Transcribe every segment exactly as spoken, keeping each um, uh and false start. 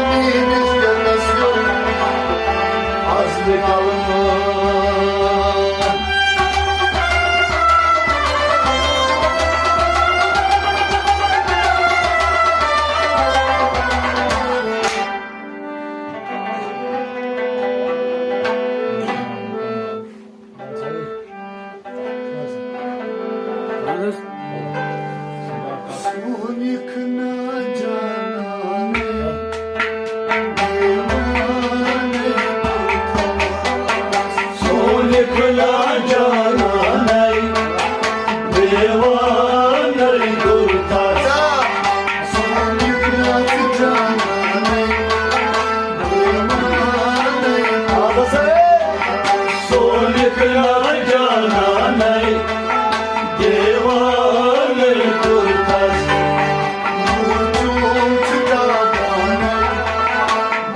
میٲنِس دِلس یوٚت از نِکلہٕ۔ سونِکھ نہ جانانَے، دیوانَے کوٚر تھاس۔ سونِکھ نہ جانانَے، دیوانَے کوٚر تھاس۔ سونِکھ نہ جانانَے، دیوانَے کوٚر تھاس۔ سونِکھ نہ جانانَے، دیوانَے کوٚر تھاس۔ موٗ چوٗم چھُ دَپانَے،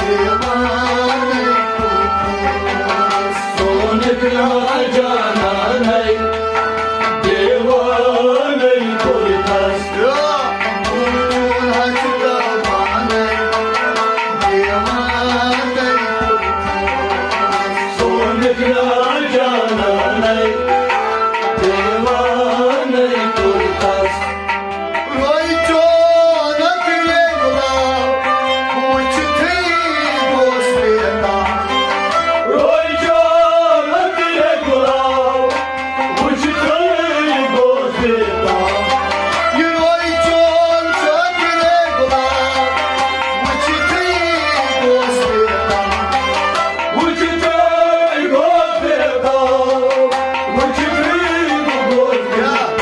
دیوانَے کوٚر تھاس۔ سونِکھ نہ جانانَے، دیوانَے کوٚر تھاس۔ موٗ چوٗم چھُ دَپانَے، دیوانَے کوٚر تھاس۔ سونِکھ نہ جانانَے، دیوانَے کوٚر تھاس۔ روے چون اتھ رنگلا، وُچھتھٕے گوس بے تاب۔ روے چون اتھ رنگلا، وُچھتھٕے گوس بے تاب۔ یہِ روے چون اتھ رنگلا، وُچھتھٕے گوس بے تاب۔ وُچھتھٕے گوس بے تاب، وُچھتھٕے گوس بے تاب۔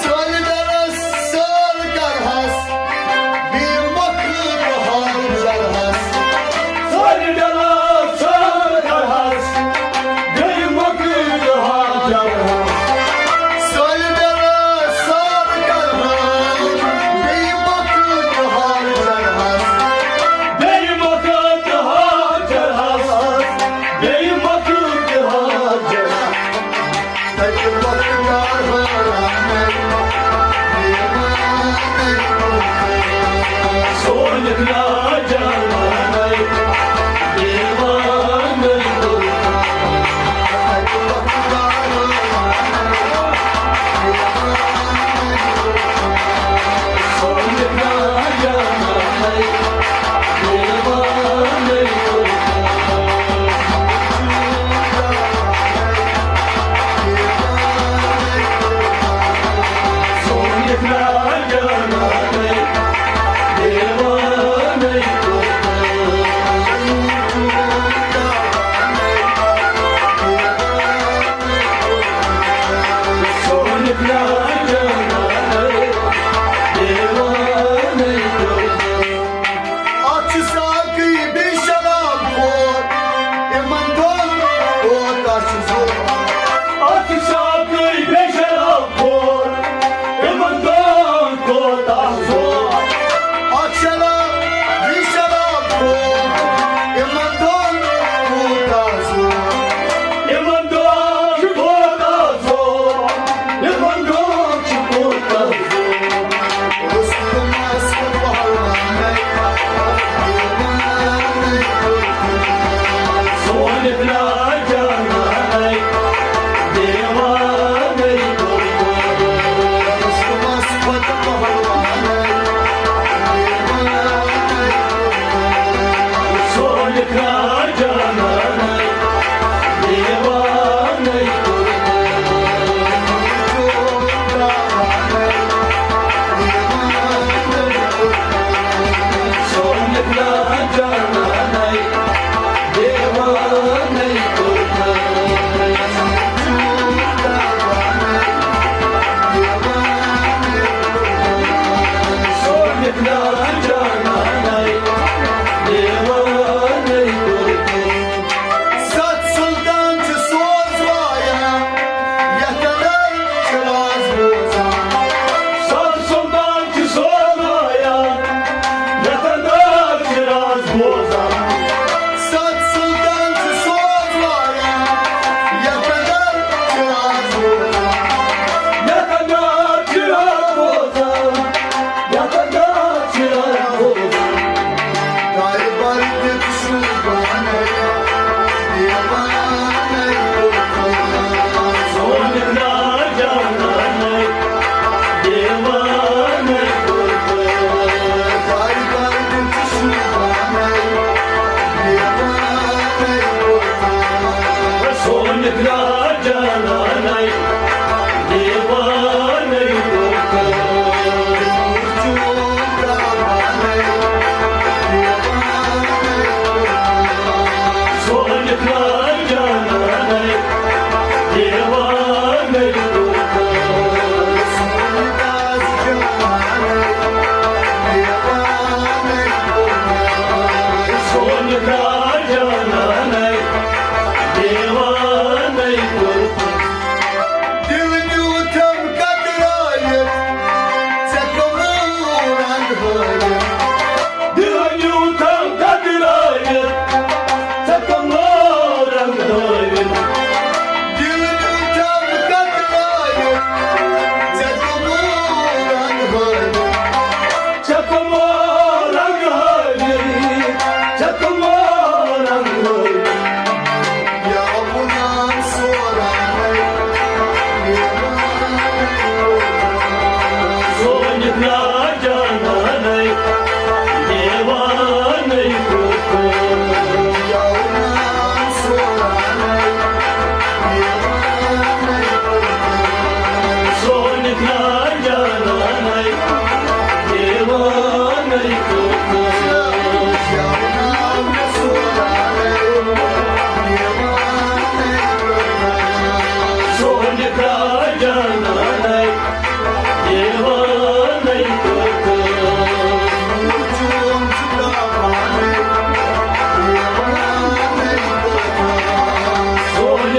سٲلۍ دَرس سٲل کَرہَس، بیٚیہِ مۄکھٕ تہٕ ہار چَرہَس۔ سٲلۍ دَرس سٲل کَرہَس، بیٚیہِ مۄکھٕ تہٕ ہار چَرہَس۔ سٲلۍ دَرس سٲل کَرہَس، بیٚیہِ مۄکھٕ تہٕ ہار چَرہَس۔ بیٚیہِ مۄکھٕ تہٕ ہار چَرہَس، بیٚیہِ مۄکھٕ تہٕ ہار چَرہَس۔ اَتھ چھُ ساقٕے بیٚیہِ شراب خور، یِمن دۄن کوتاہ چھُ زور۔ اَتھ چھُ ساقٕے بیٚیہِ شراب خور، یِمن دۄن کوتاہ زور۔ اَتھ شراب، بیٚیہِ شراب خور، یِمن دۄن کوتاہ زور۔ یِمن دۄن کوتاہ زور، یِمن دۄن چھُ کوتاہ زور۔ ستھ سلطان چھِ سوز وایان، یتھ اندر چھِ راز روزان۔ ستھ سلطان چھِ سوز وایان، یتھ اندر چھِ راز روزان۔ ستھ سلطان چھِ سوز وایان، یتھ اندر چھِ راز روزان۔ یتھ اندر چھِ راز روزان۔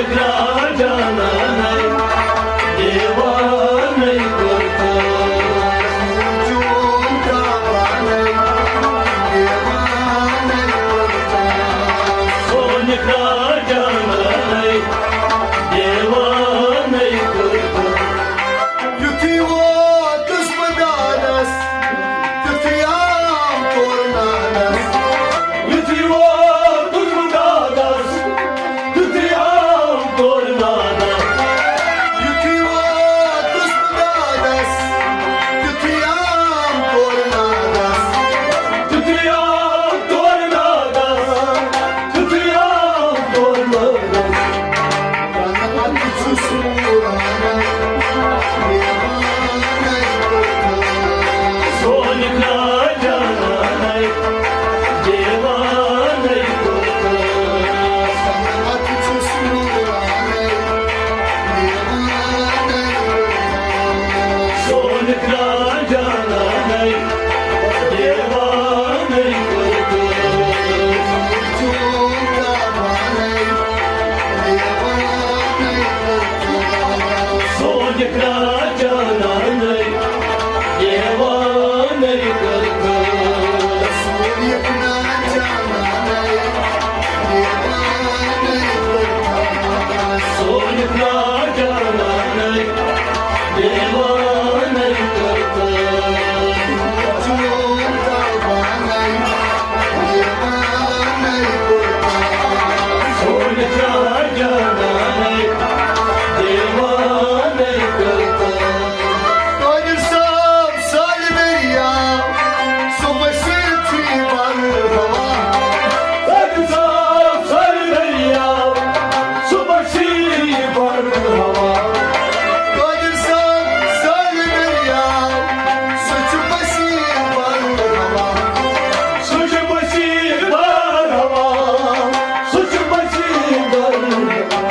جانانَے دیوانَے کوٚرتھَس۔ چون دامانَے دیوانَے کوٚرتھَس۔ سونہِ جانانَے دیوانَے کوٚرتھَس۔ یُتھُے ووتُس بہٕ دادَس، تیُتھُے آو تورٕ نادَس۔ یُتھُے ووتُس بہٕ دادَس، تیُتھُے آو تورٕ نادَس۔ یُتھُے ووتُس بہٕ دادَس، تیُتھُے آو تورٕ نادَس۔ تیُتھُے آو تورٕ نادَس، تیُتھُے آو تورٕ نادَس۔ سونہِ جانانَے دیوانَے کوٚرتھَس۔ سونہِ جانانَے دیوانَے کوٚرتھَس۔ سونہِ جانانَے دیوانَے کوٚرتھَس۔ چون دامانَے دیوانَے کوٚرتھَس۔ سونہِ جانانَے دیوانَے کوٚرتھَس۔ قادر صٲب سالہِ دٔریاو، سُہ بَسہِ تھی بَر ہوا۔ قادر صٲب سالہِ دٔریاو، سُہ بَسہِ تھی بَر ہوا۔ قادر صٲب سالہِ دٔریاو، سُہ چھُ بَسہِ بَر ہوا۔ سُہ چھُ بَسہِ بَر ہوا۔ سُہ چھُ بَسہِ بَر ہوا۔